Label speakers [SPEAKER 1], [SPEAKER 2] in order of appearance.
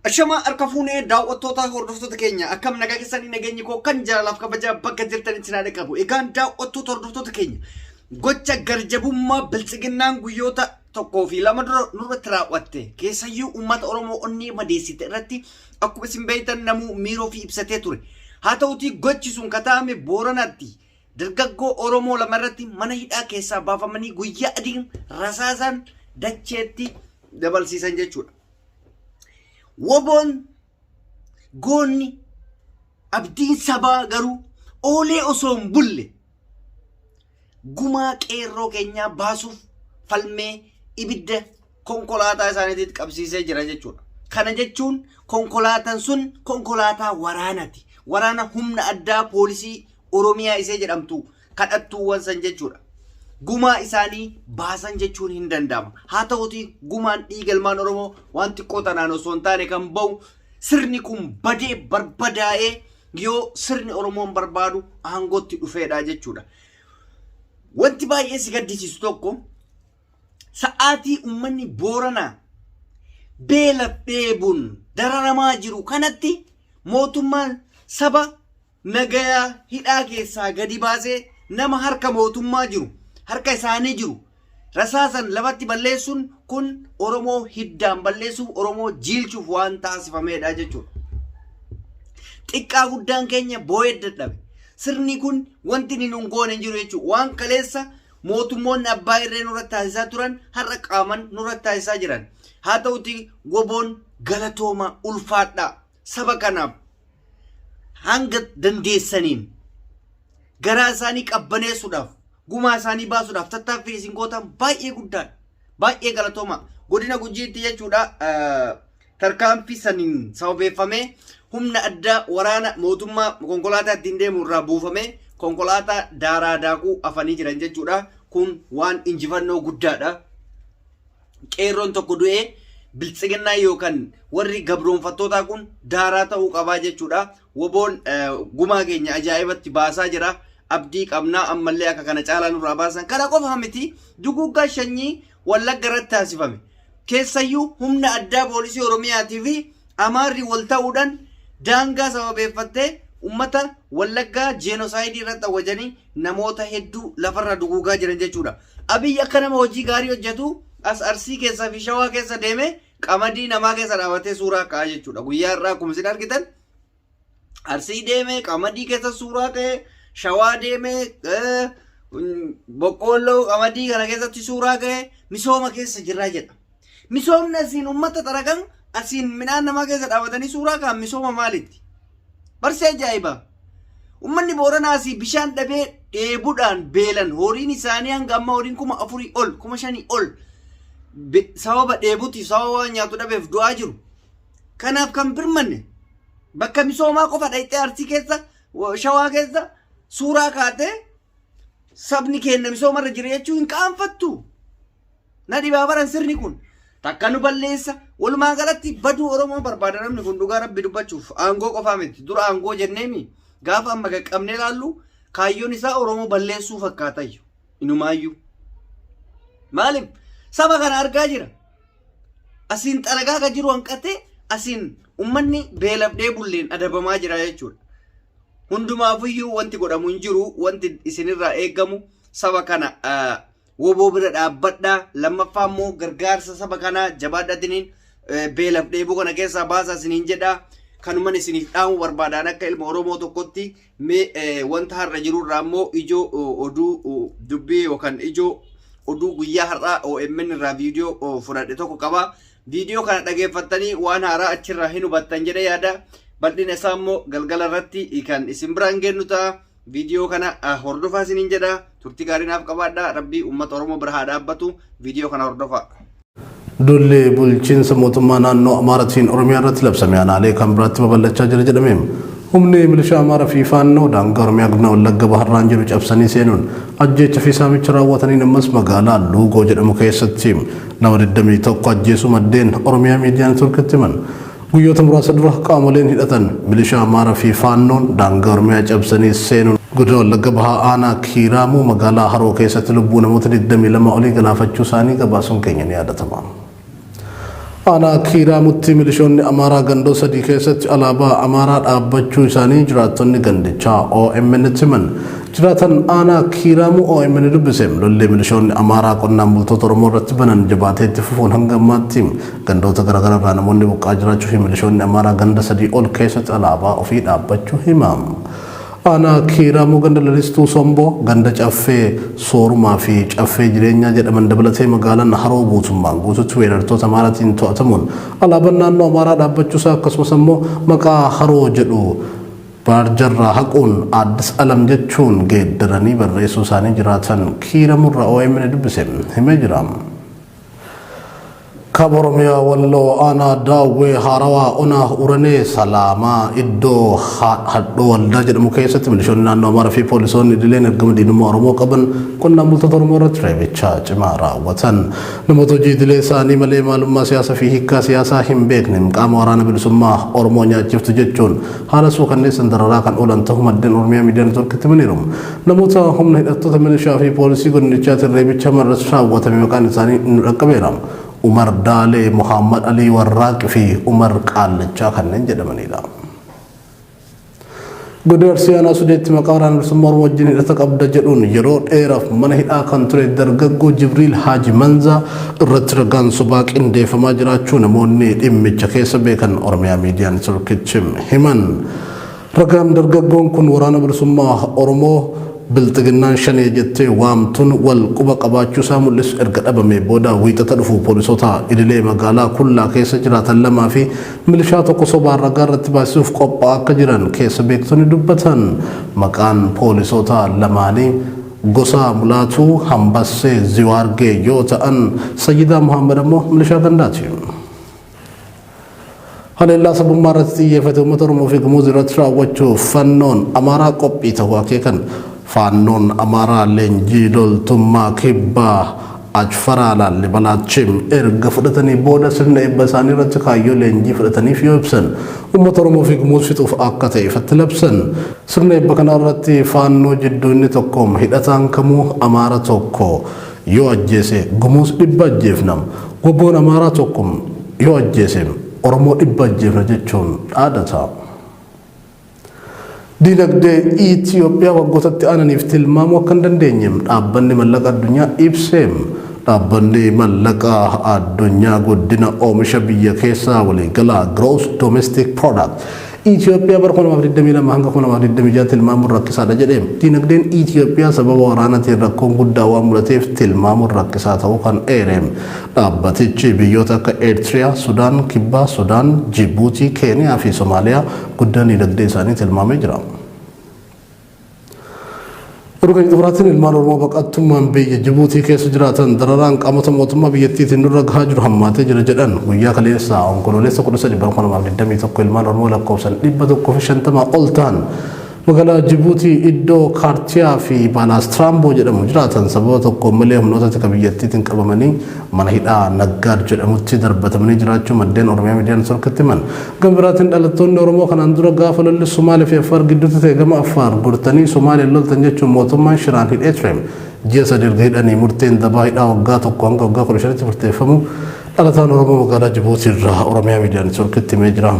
[SPEAKER 1] Ashamaa harka fuunee daawwattoota hordoftoota keenya akkam nagaa keessanii nageenyi koo kan jaalalaaf kabajaa bakka jirtanitti sinaa dhaqqabu. Egaan daawwattoota hordoftoota keenya gocha garjabummaa biltsiginnaan guyyoota tokkoo fi lama dura nurratti raawwatte keessayyuu uummata Oromoo onnee madeessite irratti akkuma isin beektan namuu miira ofii ibsatee ture. Haa ta'utii gochi sun kataame Booranatti dargaggoo Oromoo lama irratti mana hidhaa keessaa baafamanii guyyaa adiin rasaasaan dacheetti dabalsiisan jechuudha. Woboon goonni abdiin sabaa garuu oolee osoo hin bulle gumaa qeerroo keenyaa baasuuf falmee ibidda konkolaataa isaaniitti qabsiisee jira jechuudha. Kana jechuun konkolaataan sun konkolaataa waraanaati. Waraana humna addaa poolisii Oromiyaa isee jedhamtu kadhattuuwwan san jechuudha. Gumaa isaanii baasan jechuun hin danda'ama. Haa ta'utii gumaan dhiiga ilmaan Oromoo waan xiqqoo tanaan osoo hin taane kan ba'u sirni kun badee barbadaa'ee yoo sirni Oromoon barbaadu aangootti dhufeedha jechuudha. Wanti baay'ee si gaddisiisu tokko sa'aatii uummanni Booranaa beela dheebuun dararamaa jiru kanatti mootummaan saba nagayaa hidhaa keessaa gadi baasee nama harka mootummaa jiru harka isaanii jiru rasaasan lafatti balleessuun kun Oromoo hiddaan balleessuuf Oromoo jiilchuuf waan taasifameedha jechuudha. Xiqqaa guddaan keenya boo'ee dadhabe. Sirni kun wanti inni nun goone hin jiru jechuudha. Waan kaleessa mootummoonni abbaa irree nurratti taasisaa turan har'a qaaman nurratti taasisaa jiran. Haa ta'uti woboon galatooma ulfaadhaa saba kanaaf hanga dandeessaniin garaa isaanii qabbaneessuudhaaf gumaa isaanii baasuudhaaf tattaaffii isin gootan baay'ee guddaadha. Baay'ee galatooma. Godina Gujiitti jechuudha tarkaanfii saniin sababeeffamee humna addaa waraana mootummaa konkolaataa ittiin deemu irraa buufamee konkolaataa daaraa daakuu afanii jiran jechuudha. Kun waan injifannoo guddaadha. Qeerroon tokko du'ee biltsiginnaa yookaan warri gabroonfattootaa kun daaraa ta'uu qabaa jechuudha. Woboon gumaa keenya ajaa'ibatti baasaa jira. Abdii qabnaa ammallee akka kana caalaa nurraa baasan. Kana qofa miti duguuggaa shanyii Wallagga irratti taasifame. Keessayyuu humna addaa poolisii Oromiyaatii fi Amaarri wal ta'uudhaan daangaa sababeeffattee ummata Wallaggaa jeenoosaayidii irratti awwajanii namoota hedduu lafarraa duguugaa jiran jechuudha. Abiyyi akka nama hojii gaarii hojjetu as Arsii keessaa fi Shawaa keessa deemee qamadii namaa keessa dhaabatee suuraa ka'a jechuudha. Guyyaa har'aa akkuma isin argitan Arsii deemee qamadii keessa suuraa ka'e, Shawaa deemee boqqoolloo qamadii kana keessatti suuraa ka'e misooma keessa jirraa jedha. Misoomni asiin uummata xaragan asiin midhaan namaa keessa dhaabatanii suuraa ka'an misooma maalitti? Barsee ajaa'ibaa! Uummanni Booranaa asii bishaan dhabee dheebuudhaan beelan horiin isaanii hanga ammaa horiin 4000 ol 5000 ol sababa dheebutiif sababa waan nyaatu dhabeef du'aa jiru. Kanaaf kan birmanne bakka misoomaa qofa dhayxee Arsii keessa Shawaa keessa suuraa kaatee sabni keenya misoomarra jira jechuu hin qaanfattu. Na dhibaa baran sirni kun. Takka nu balleessa. Walumaa galatti baduu Oromoo barbaada namni kun dhugaa rabbi dubbachuuf aangoo qofaa miti. Dura aangoo jenneemi gaafa amma qaqqabnee ilaallu kaayyoon isaa Oromoo balleessuu fakkaatayyu. Inumaayyuu. Maaliif saba kana argaa jira. Asiin xaragaa kan jiru hanqatee asiin uummanni beelaf dheebulleen adabamaa jira jechuudha. Hundumaafiyyuu wanti godhamu hin jiru wanti isinirraa eegamu saba kana Woboo bira dhaabbadhaa. Lammaffaa immoo gargaarsa saba kanaa jabaadhatiniin beelaf dheebuu kana keessaa baasaa isiniin jedha. Kanuman isiniif dhaamuu barbaadaan akka ilma Oromoo tokkotti mee wanta har'a jirurraa immoo ijoo oduu dubbii yookaan ijoo oduu guyyaa har'aa OMN irraa viidiyoo fudhadhe tokko qaba. Viidiyoo kana dhageeffattanii waan haaraa achirraa hin hubattan jedhee yaada. Bal'ina isaa immoo galgala irratti kan isin biraan geennu ta'a. Viidiyoo kana hordofaa isiniin jedha. Turtii gaarii naaf qabaadha. Rabbii uummata Oromoo bira haa dhaabbatu. Viidiyoo kana hordofaa.
[SPEAKER 2] Duulli bulchiinsa mootummaa naannoo Amaaratiin Oromiyaa irratti labsame aanaalee kan biraatti babal'achaa jira jedhame. Humni milishaa Amaaraa fi Faannoo daangaa Oromiyaa godina Wallagga Baharraan jiru cabsanii seenuun ajjeecha fi saamicha raawwataniin ammas magaalaa Luugoo jedhamu keessatti nama 21 ajjeesuu maddeen Oromiyaa Miidiyaa Neetwoorkitti himan. Guyyoota muraasa dura qaamoleen hidhatan milishaa Amaaraa fi Faannoon daangaa Oromiyaa cabsanii seenuun Godina Wallagga Bahaa Aanaa Kiiraamuu magaalaa Haroo keessatti lubbuu namoota 22 olii galaafachuu isaanii gabaasuun keenya ni yaadatama. Aanaa Kiiraamutti milishoonni Amaaraa gandoo sadii keessatti alaabaa Amaaraa dhaabbachuu isaanii jiraattonni gandichaa OMN'tti himan. Jiraatan aanaa Kiiraamuu OMN dubbise lolli milishoonni Amaaraa qonnaan bultoota Oromoo irratti banan jabaatee itti fufuun hanga ammaatti gandoota garaagaraa irraa namoonni buqqaa jiraachuu fi milishoonni Amaaraa ganda sadii ol keessatti alaabaa ofii dhaabbachuu hima. Aanaa Kiiraamuu ganda Lalistuu Somboo, ganda Caffee Soorumaa fi Caffee Jireenyaa jedhaman dabalatee magaalaan Haroo guutummaan guututti weerartoota Amaaraatiin to'atamuun alaabaan naannoo Amaaraa dhaabbachuusaa akkasumas ammoo maqaa Haroo jedhu baarjarraa haquun Addis Alam jechuun geeddaranii barreessuu isaanii jiraatan Kiiramurraa OMN dubbise himee jira. Kaaba Oromiyaa Walloo aanaa Daawwee Haarawaa Onaa Uranee Salaamaa iddoo Hadhoo Waldaa jedhamu keessatti milishoonni naannoo Amaaraa fi poolisoonni idileen ergama diinummaa Oromoo qaban qonnaan bultoota Oromoo irratti reebicha cimaa raawwatan. Namoota hojii idilee isaanii malee maalummaa siyaasaa fi hiikkaa siyaasaa hin beekne qaama waraana bilisummaa Oromoo nyaachiftu jechuun haala suukanneessan dararaa kan oolan ta'uu maddeen Oromiyaa Miidiyaa Neetwoorkitti himaniiru. Namoota humna hidhattoota milishaa fi poolisii godinichaatiin reebicha irratti raawwatame maqaan isaanii nu dhaqqabeera. Umar Daalee, Muhammad Alii Warraaq fi Umar Qaallichaa kanneen jedhamanidha. Godina Arsii Aanaa Sudeetti maqaa waraana bilisummaa Oromoo wajjin hidhata qabda jedhuun yeroo dheeraaf mana hidhaa kan ture dargaggoo Jibriil Haaji Manzaa irratti ragaan sobaa qindeeffamaa jiraachuu namoonni dhimmicha keessa beekan Oromiyaa Miidiyaa Neetwoorkitti himan. Ragaan dargaggoon kun waraana bilisummaa Oromoo Bilxiginnaan Shanee jettee waamtuun wal quba qabaachuu isaa mul'isu erga dhabamee booda Wiixata dhufu poolisoota idilee magaalaa Kullaa keessa jiraatan lamaa fi milishaa tokko sobaan ragaa irratti baasisuuf qophaa'aa akka jiran keessa beektonni dubbatan. Maqaan poolisoota lamaanii Gosaa Mulaatuu Hambassee Ziwaargee yoo ta'an Sayyidaa Muhammad ammoo milishaa gandaati. Haleellaa sabummaa irratti xiyyeeffate uummata Oromoo fi Gumuz irratti raawwachuuf Fannoon Amaaraa qophii ta'uu akeekan. Faannoon Amaaraa leenjii loltummaa kibbaa Ajfaraa Laallibalaachim erga fudhatanii booda sirna eebba isaanii irratti kaayyoo leenjii fudhataniif yoo ibsan uummata Oromoo fi Gumuz fixuuf akka ta'e ifatti labsan. Sirna eebba kanaa irratti Faannoo jidduu inni tokko hidhataan kamuu Amaara tokko yoo ajjeese Gumuz 100 ajjeefna. Wboon Amaaraa tokko yoo ajjeese Oromoo 100 ajjeefna jechuun dhaadata. Dinagdee Itiyoophiyaa waggoota itti aananiif tilmaamuu akka hin dandeenye Dhaabbanni Mallaqa Addunyaa ibse. Dhaabbanni Mallaqa Addunyaa guddina oomisha biyya keessaa waliigalaa, Gross Domestic Product, Itiyoophiyaa bara 2022 hanga 2026 tilmaamuun rakkisaadha jedhe. Dinagdeen Itiyoophiyaa sababa waraanatiin rakkoon guddaa waan mudateef tilmaamuun rakkisaa ta'uu kan eere dhaabbatichi biyyoota akka Eertiriyaa, Sudaan Kibbaa, Sudaan, Jibuutii, Keeniyaa fi Somaaliyaa guddina dinagdee isaanii tilmaamee jira. Oduu keenya xumuraatiin ilmaan Oromoo baqattummaan biyya Jibuutii keessa jiraatan dararaan qaamota mootummaa biyyattiitiin nurra gahaa jiru hammaatee jira jedhan. Guyyaa kaleessaa Onkoloolessa 13 bara 2021 ilmaan Oromoo lakkoofsan 150 ol ta'an magaalaa Jibuutii iddoo Kaartiyaa fi Baalaastiraamboo jedhamu jiraatan sababa tokkoon malee humnoota tika biyyattiitiin qabamanii mana hidhaa Naggaad jedhamutti darbatamanii jiraachuu maddeen Oromiyaa Miidiyaa Network'tti himan. Gama biraatiin dhalattoonni Oromoo kanaan dura gaafa lolli Sumaalee fi Affaar gidduutti ta'e gama Affaar gortanii Sumaaleen loltan jechuun mootummaan shiraan hidhee ture. Ji'a sadi erga hidhanii murteen dabaa hidhaa waggaa 1 hanga waggaa 15tti murteeffamuu dhalataan Oromoo magaalaa Jibuutii irraa Oromiyaa Miidiyaa Network'tti himee jira.